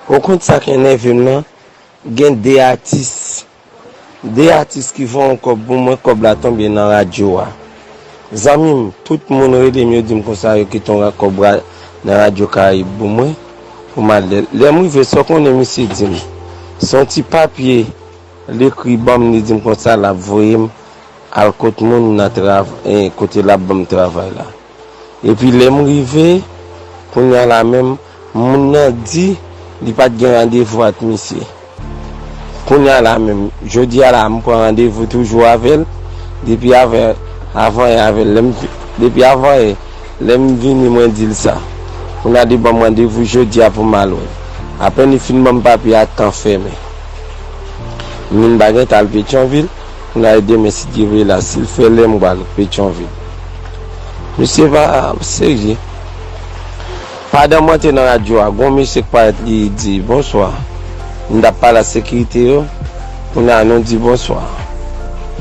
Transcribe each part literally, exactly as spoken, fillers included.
Ou konn sa k enève m nan? Gen de atis. De atis ki voye yon kòb pou mwen, kòb la tonbe nan radyo a. Zanmi m, tout moun rele m, yo di m konsa yo kite yon ra-, kòb ra-, nan Radyo Karayib pou mwen, pou m al lè. Lè m rive, sa w konnen misye di m? Se yon ti papye l ekri ban m, li di m konsa l ap voye m al kot moun nan trav-, eh, kote l ap ban m travay la. Epi lè m rive, kounye a la menm, moun nan di li pa t gen randevou ak misye. Kounye a la menm, jodi a la, m pran randevou toujou avè l. Depi avè, avan yè avè l, lè m, depi avan yè, lè m vini, mwen di l sa. Kounye a li ban m randevou jodi a pou m al wè l. Apèn li fin ban m papye a, tan fèmen. M vin pa gentan al Petyonvil, kounye a demen si Dye vle la, si l fè lè m pral Petyonvil. Misye pa serye. Pandan m antre nan radyo a, gon mesye k parèt li di, "Bonswa." M t ap pale ak sekirite yo, kounye a nou di, "Bonswa."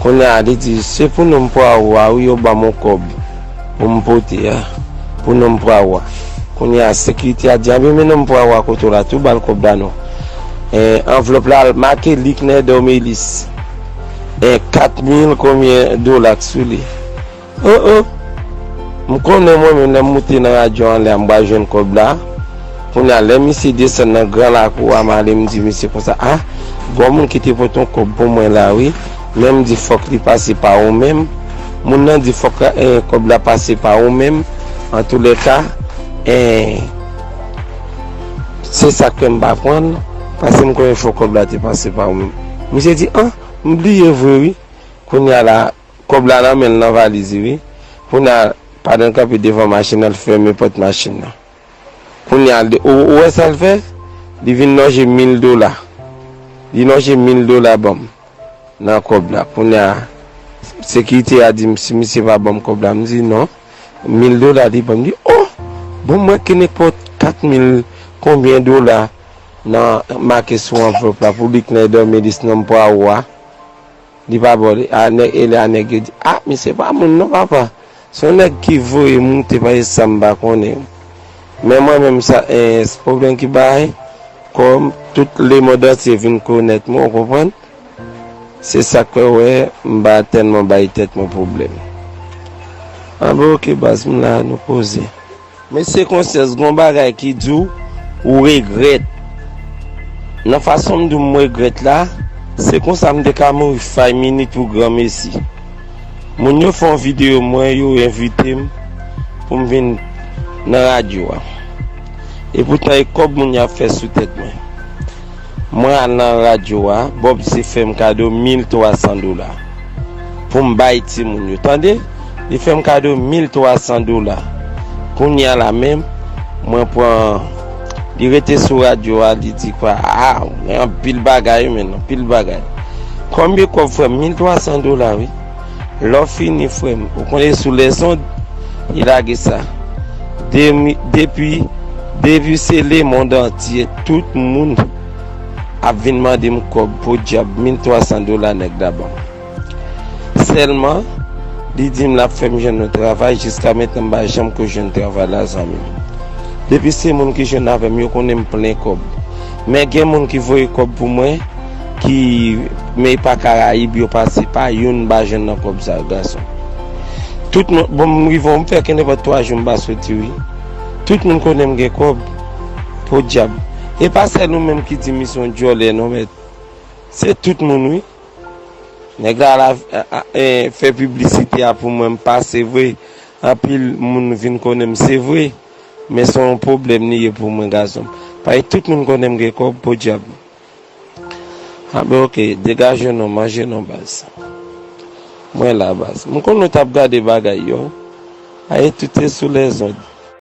Kounye a li di, "Se pou non m pwawo a wi, yo ban m yon kòb pou m pote a, pou non m pwawo a." Kounye a sekirite a di, "Anben men non m pwawo a kote w la, tou ba l kòb la non." Eh, anvlòp la make Liknè Dòmelis. Eh, kat mil konbyen dola k sou li. Oh, oh. M konnen mwen menm lè m moute nan radyo anlè a, m pral jwenn kòb la. Kounye a, lè misye desann nan gran lakou a, m ale m di misye konsa, "A, gon moun ki te pote yon kòb pou mwen la wi." Men m di, "Fòk li pase pa ou menm." Moun nan di, "Fòk, eh, kòb la pase pa ou menm." Antoulèka, eh, se sa k fè m pa pran l, paske m konnen fòk kòb la te pase pa ou menm. Misye di, "An, m bliye vre wi." Kounye a la, kòb la nan men l nan valiz li wi. Kounye a, pandan l kanpe devan machin nan, l fèmen pòt machin nan. Kounye a, li, ou, ou wè sa l fè? Li vin lonje mil dola. Li lonje mil dola ban m nan kòb la. Kounye a, sekirite a di m si misye pa ban m kòb la. M di non. Mil dola li ban m. Li, oh! Bon, mwen ke nenpòt kat mil konbyen dola nan make sou anvlòp la pou Liknè Dòmelis non m pwawo a. Li pa ba w li. A, nèg, e lè a nèg yo di, "A, misye pa moun non, papa. Se yon nèg ki voye m moute, pa e sa m pa konnen." Men mwen menm, sa, eh, se pwoblèm ki bay, kòm tout lemonn antye vin konèt mwen, ou konprann? Se sa k fè w wè, m pa tèlman bay tèt mwen pwoblèm. Anben, oke, baz, m la, nou poze. Mesye Konsyans, gon bagay ki di w, ou regrèt. Nan fason m di w m regrèt la, se konsa m te ka mouri five minutes pou granmesi. Moun yo fè yon videyo mwen, yo envite m pou m vin nan radyo a. Epoutan, e kòb moun y ap fè sou tèt mwen. Mwen al nan radyo a, Bob se fè m kado mil twa san dola pou m bay timoun yo. Tande, li fè m kado mil twa san dola. Kounye a la menm, mwen pran, li rete sou radyo a, li di kwa, a, gen anpil bagay, wi, men anpil bagay. Konbyen kòb, frè m? Mil twa san dola, wi. Lè w fini, frè m, ou konnen sou lèzond, li lage sa. Demi-, depi, depi se lemonn antye, tout moun ap vin mande m kòb, podyab, mil twa san dola nèg la ban m. Sèlman, li di m l ap fè m jwenn yon travay, jiska mentnan m pa janm ko jwenn travay la, zanmi m. Depi se moun ki jwenn avè m, yo konnen m plen kòb. Men gen moun ki voye kòb pou mwen, ki, men pa Karayib, yo pase pa youn, m pa jwenn nan kòb sa yo, gason. Tout moun, bon, m rive, m fè ke nenpòt twa jou m pa soti, wi. Tout moun konnen m gen kòb, podyab. E pa sèl ou menm ki di m se yon djòlè, non, mèt. Se tout moun, wi. Nèg la, la, a, a, e, fè piblisite a pou mwen, m pase vre. Anpil moun vin konnen m, se vre. Men se yon pwoblèm li ye pou mwen, gason m. Paske tout moun konnen m gen kòb, podyab. A, ben, oke, degaje non, manje non, baz. Mwen la, baz. M konn nou t ap gade bagay yo. Aye, tout se sou lèzond.